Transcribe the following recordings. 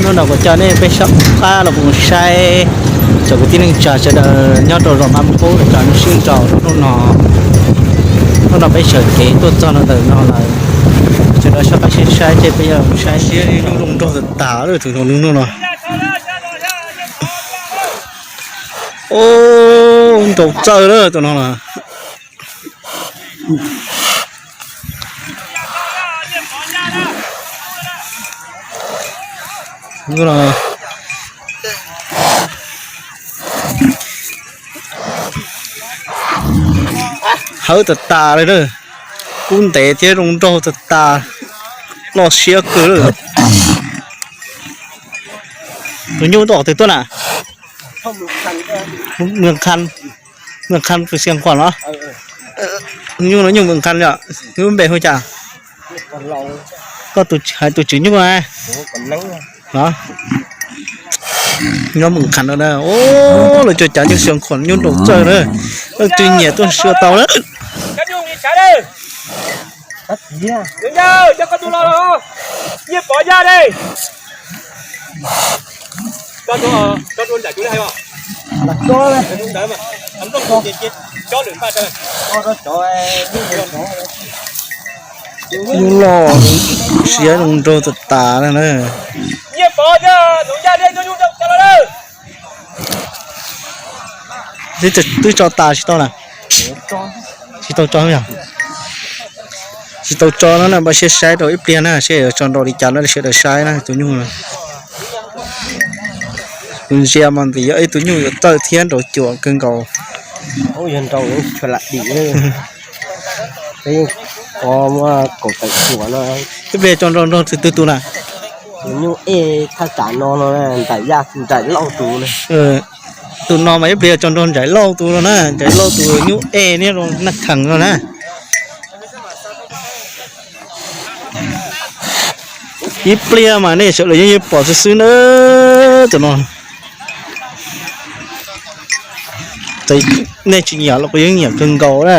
Hnub no kuv coj nej peb soj qab los mus saib cov kwv tij neej tsa sawv daws nyob rau zos Mab Pub cov sib nraus hnub no. Hnub no peb sawv kev tuaj txog no ntawm no lawm, sawv daws soj qab saib saib ces peb yuav saib siab zoo nraug tas tas lawm tus hnub no. Nraus txawj lawm tus no na. Hawb tas tas li na, kub ntev thiab zoo nraug tas tas, loj siab kawg lawm. Tus nyuj tuaj qhov twg tuaj na? Mws Khanh, Mws Khanh tus Xias Khuam los? Nyuj no nyuj Mws Khanh yom, npe hu cas? Koj hais tus tswv nyuj na. Nyob Mws Khanh no na, lawv cov cav nyuj Xias Khuam nyuj nraus txawj na, leej twg nyiam tuaj xyuas tau na. Nyuj loj siab zoo nraug tas tas na. Twb tso tas tsis tau na? Tsis tau tso yog? Tsis tau tso no na, npaj siab saib rau ib pliag na, seb yuav tso nraus li cas no sawv daws saib na tus nyuj. Kuv ntsia mas ntxim yog ib tug nyuj yuav txawj thiab nraus cuam kawg nkaus. Ib pliag tso nraus nraug twg tus na? Tus nyuj ej thaj tsam no no, Nraim Yaj, Nraim Lauj tus. Tus no mas ib pliag tso nraug Nraim Lauj tus no na, Nraim Lauj tus nyuj ej niab rau Naj Theem no na. Ib pliag mas nej sawv daws yeej pom xwb xwb na tus no. Nej tsis nyiam los kuv yeej nyiam kawg nkaus na.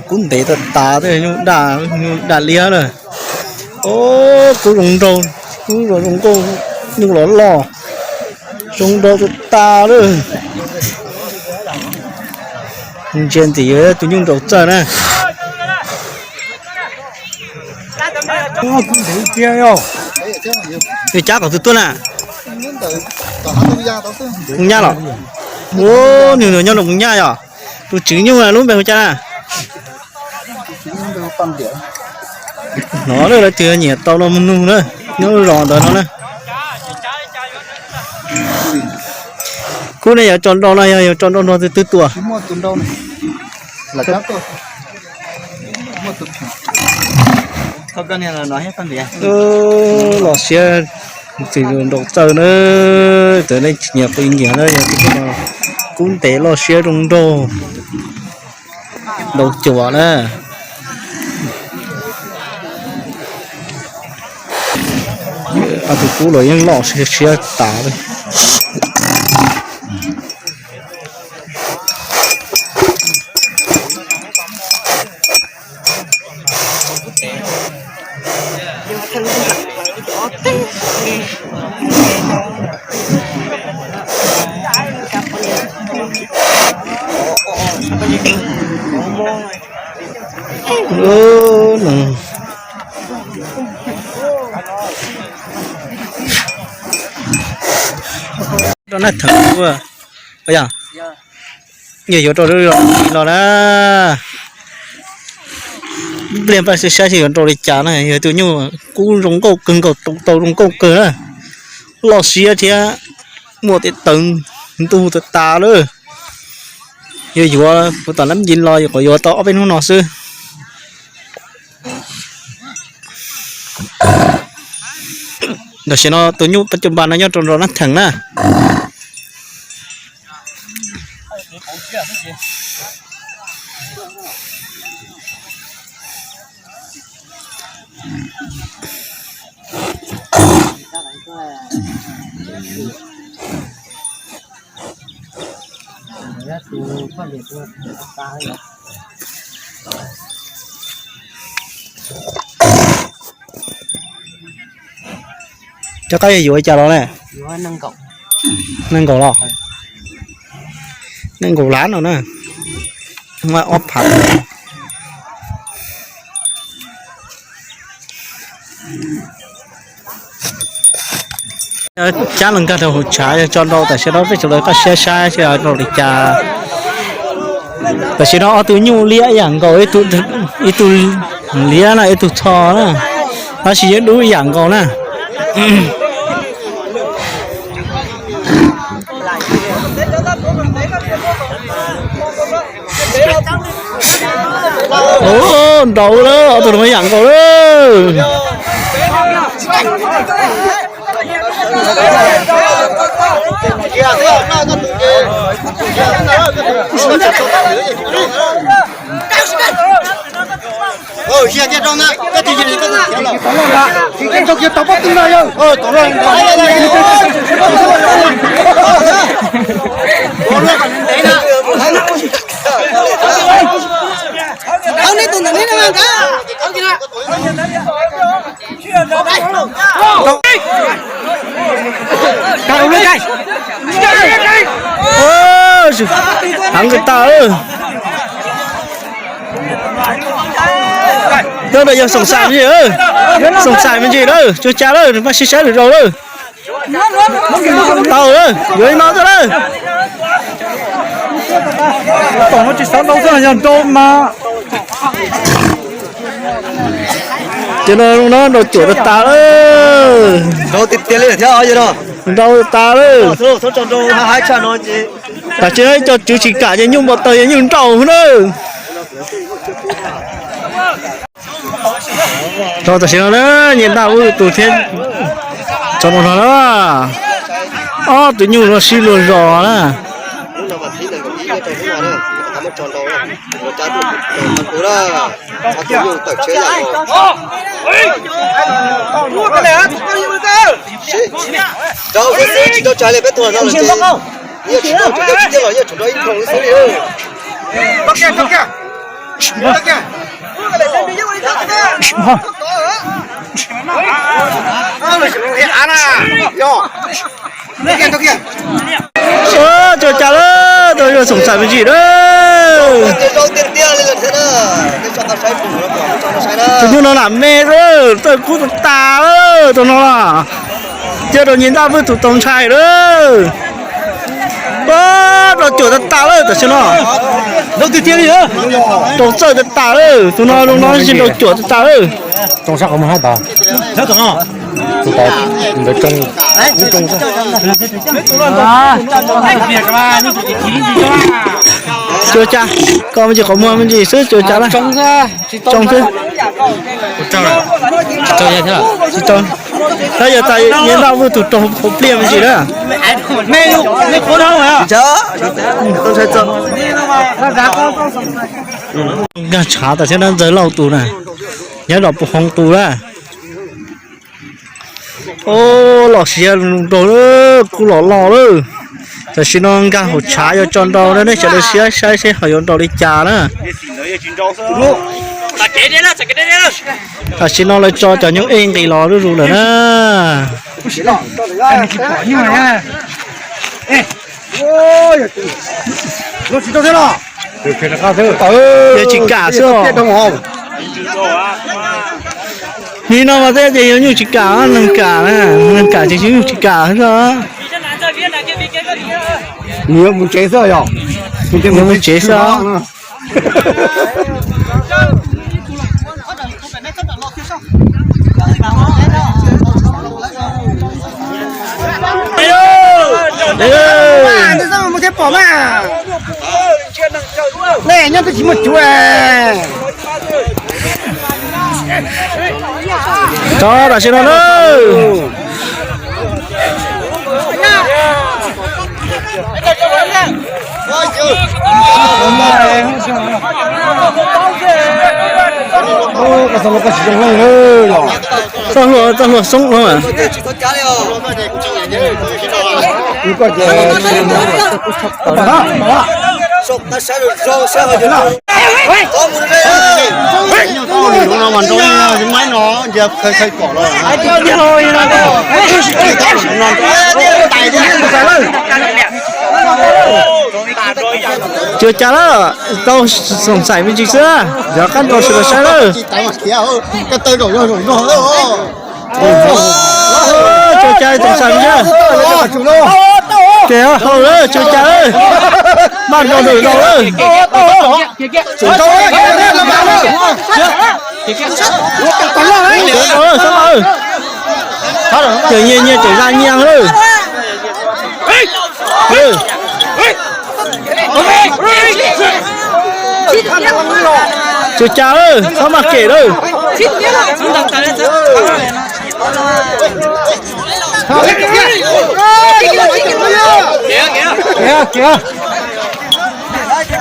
Kub ntev tas tas, nyuj daj liab na. Kub zoo nraug, kub zoo nkauj, nyuj los loj, zoo nraug tas tas lawm. Ntsia ntxim yog tus nyuj nraus txawj na. Yog cab kom tus tuaj na. Mus Nyab los? Ua, nws nyob rau Mus Nyab yog? Tus tswv nyuj lub npe hu cas na? Hnov lawm, leej twg nyiam tau los mus nug na, nyob zos ntawd no na. Kub nej yuav tso nraus no yog yuav tso nraus nrog twg twg tua? Loj siab, txawj nraus txawj na, txawm nej tsis nyiam kuv nyiam na, yog tus kub ntev loj siab zoo nraug, nraus cuam na. Ob tug kub los yeej loj siab tas li. Rau Naj Theem, yog yuav rau los na. Ib pliag npaj siab saib seb yuav nraus li cas na, yog tus nyuj kub zoo nkauj kawg nkaus, tau zoo nkauj kawg na, loj siab thiab muaj tes taw ntug tas tas lawm. Yuav yuav kuv tom lab nci los yuav kom yuav tau ob peb hnub no xwb. Tam sim no tus nyuj pab cov npas no nyob rau nram Naj Theem na. Cov qaib yog yuav li cas los ne? Nees nkaum los? Nees nkaum lab no na. Ob phav. Cab los nkag rau hauv tshav yog tso nrau tam sim no peb sawv daws koj saib saib seb nrau li cas. Tam sim no ob tug nyuj liab ib yam nkaus, ib tug liab na ib tug txho na, tab sis yeej dub ib yam nkaus na. Nrau lawm, ob tug no ib yam nkaus lawm. Heev kawg tag. Nyob no yog xoom xaim me ntsis, xoom xaim me ntsis lawm, tsuas cas lawm, maj sib saib lwm zaus lawm. Tau lawm, yuav li no xwb lawm. Tom no tsis xav nrau xwb yog nrau mas. Ces no no nrau cuam tas tas lawm. Nrau tas tas lawm. Tam sim no ib co tswv tsis kam ces nyuj npau taws ces nyuj nrau na. Tau tam sim no na, Nyiaj Ntaj Vwj tus thiab tso no no na. Ob tus nyuj no sib luag zos na. Rau xwb xwb tsis tau tshais li peb tuag no los ces yeej tsis tau tseem ceeb tsis tiaj los yeej tseem rau ib nploos xwb li. Tsuas cas lawm, tau yuav xoom xaim me ntsis lawm. Tus nyuj no lam me lawm, txawj kub tas tas lawm tus no los. Cia rau Nyiaj Ntaj Vwj tus tau ntshai lawm. Rau cuam tas tas lawm tam sim no. Rau txawj tas tas lawm, tus no zoo no tsis rau cuam tas tas lawm. Tsuas cas, koj me ntsis qhov muag me ntsis xwb tsuas cas lawm. Tsoo xwb. Tsis tsoo. Tab yog tas Nyiaj Ntaj Vwj tus raug qhuav pliaj me ntsis na. Nkag tshav tam sim no Ntxawg Lauj tus na, nyob zos Pus Hoob tus na. Ub, los siav nraug lawm, kub los loj lawm. Tam sim no nkag hauv tshav yuav tso nrau na, nej sawv daws siab saib seb ho yuav nrau li cas na. Tam sim no lawv tso cov nyuj ej nqis los zuj zus lawm na. Yog tsis kam xwb os. Nim no mas tej ces yog nyuj tsis kam, neeg kam, neeg kam ces yog nyuj tsis kam xwb. Nws yuav mus tsev xwb yog, nws mus tsev xwb. Nyob twb tsis muaj cuv. Tso tam sim no na. Txoj hlua, txoj hlua xoob no mas. Cua cas lawm, tau xoom xaim me ntsis xwb, yog qab nrau sawv daws saib lawm. Cua cas xoom xaim me ntsis, ces hau lawm cua cas, maj nrau lwm laus lawm. Nyias nyias tseem zaj nyias lawm. Cua cas lawm, txhob maj kem lawm.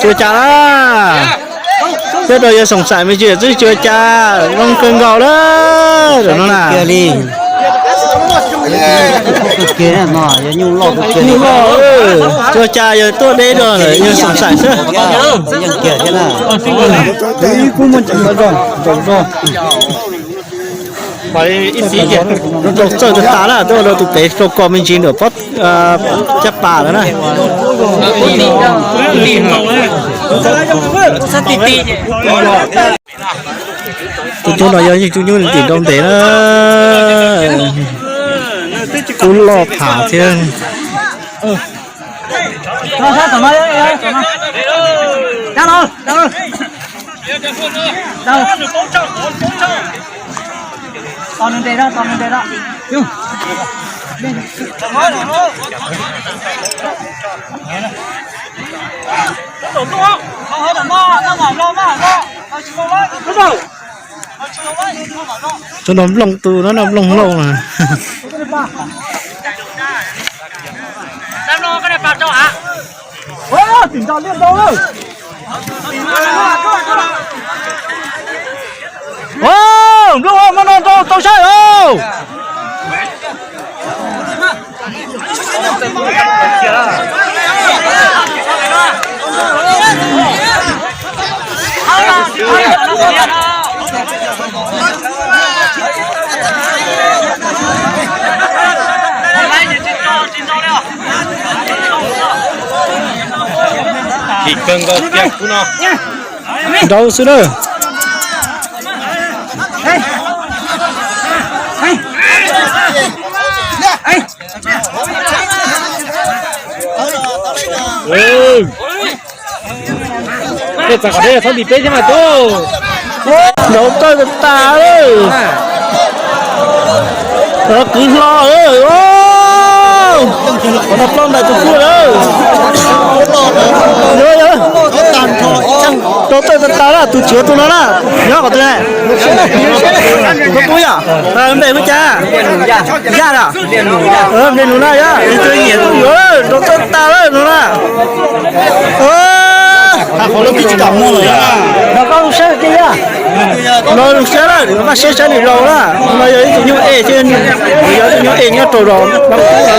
Cua cas na, tej zaum yog xoom xaim me ntsis xwb, cua cas zoo kawg nkaus lawm no na. Nyuj loj, cua cas yog tuaj deb dua lawm, yog xoom xaim xwb. Rau txawj tas tas na, tuaj rau tus pem rau ko me ntsis ntawm pob caj pas lawm na. Tus nyuj no yog ib tug nyuj tim nrau ntev na, kub loj tham thiab. Tub no nplooj tu no, no nplooj hlau na. Nplooj, maj no tau saib os. Nrau xwb na. Tej txav qhov deb txhob ntim peb thiab mas tub. Nrau txawj tas tas lawm. Kwv hlo, qhov no plaub ntais tus kuj lawm. Nrau txawj tas tas na, tus tswv tus no na, nyob qhov twg ne? Koj pub yom? Npe hu cas? Yaj na? Npe nus na yom, tus nyiam kuj yuav, nrau txawj tas lawm no na. Los koj lub siab lawm, maj siab saib nws laus na. No yog ib tug nyuj ej thiab, yog ib tug nyuj ej nyob rau zos Nab Kub no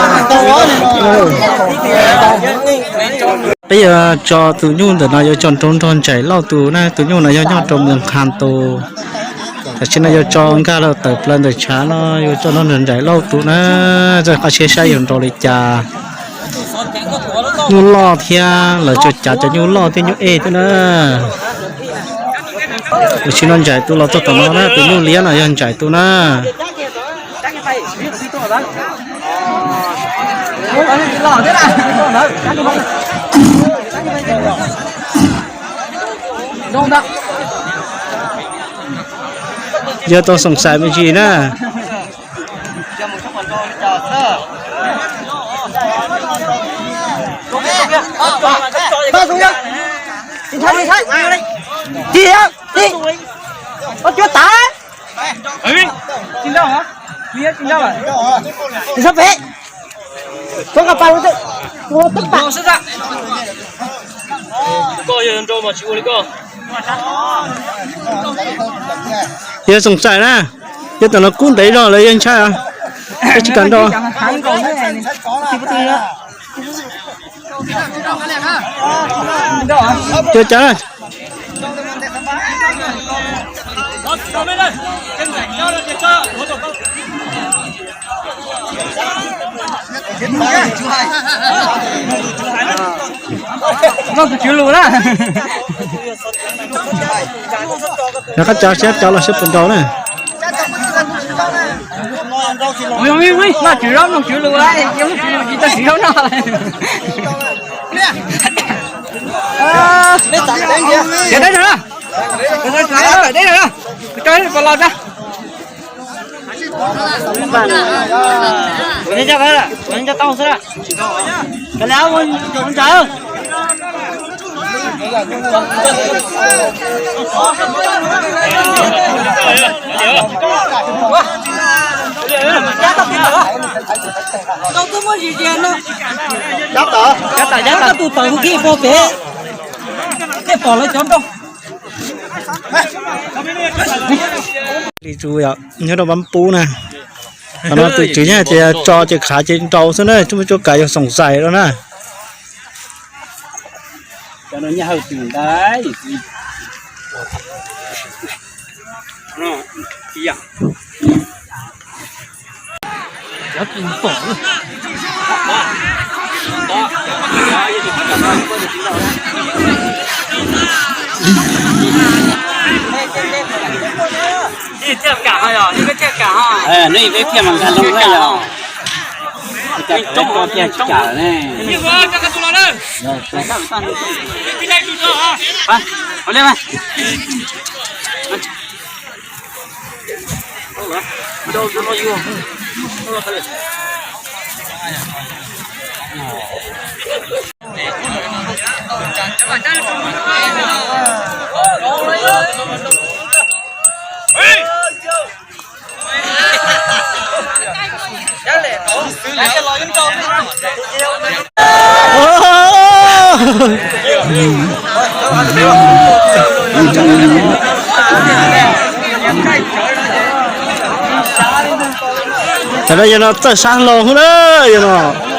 na. Peb yuav tso tus nyuj ntawm no yuav coj nrog nraug Ntsaim Lauj tus na, tus nyuj no yog nyob rau Moos Khas tus. Tam sim no yuav tso nkag los tawm plaws ntawm tshav no yuav coj nrog nraug Ntsaim Lauj tus na, txawj qab siab saib yuav nrau li cas. Nyuj loj thiab, lawv tso cav cov nyuj loj thiab nyuj ej thiab na. Tam sim no Ntsaim tus los txog tom no na, tus nyuj liab no yog Ntsaim tus na. Yog tau xoom xaim me ntsis na. Koj yog nrau mas tsis ua li koj. Yog xoom xaim na, yog tam no kub ntev zog lawv yeej ntshai, yog tsis kam nrau. Yog cas na. Noj tus tswv lus na. Nqa cov siab cov los siab puas nrau na. Noj tswv zaub, noj tswv lus, noj tswv lus tsis tau tswv zaub noj. Deb na, deb na, coj puas los tsa. Kuv nco tau xwb. Kav liam, mus ntsawv. Cov tawm, cov tawm, cov tawm tus tawm hu kij pog pem, thiaj pom lawv cov nrau. Li tsu yom, nyob rau Pab Pub na. Qhov no tus tswv nyob hais tias tso ces khav ces nrau xwb na, tsis muaj cuab kav yog xoom xaim rau na. Nej peb thiaj mas nkag loo na yog. Cov peb thiaj tsis kam ne. Tam no yog no txawj sab laug hub na, yog no.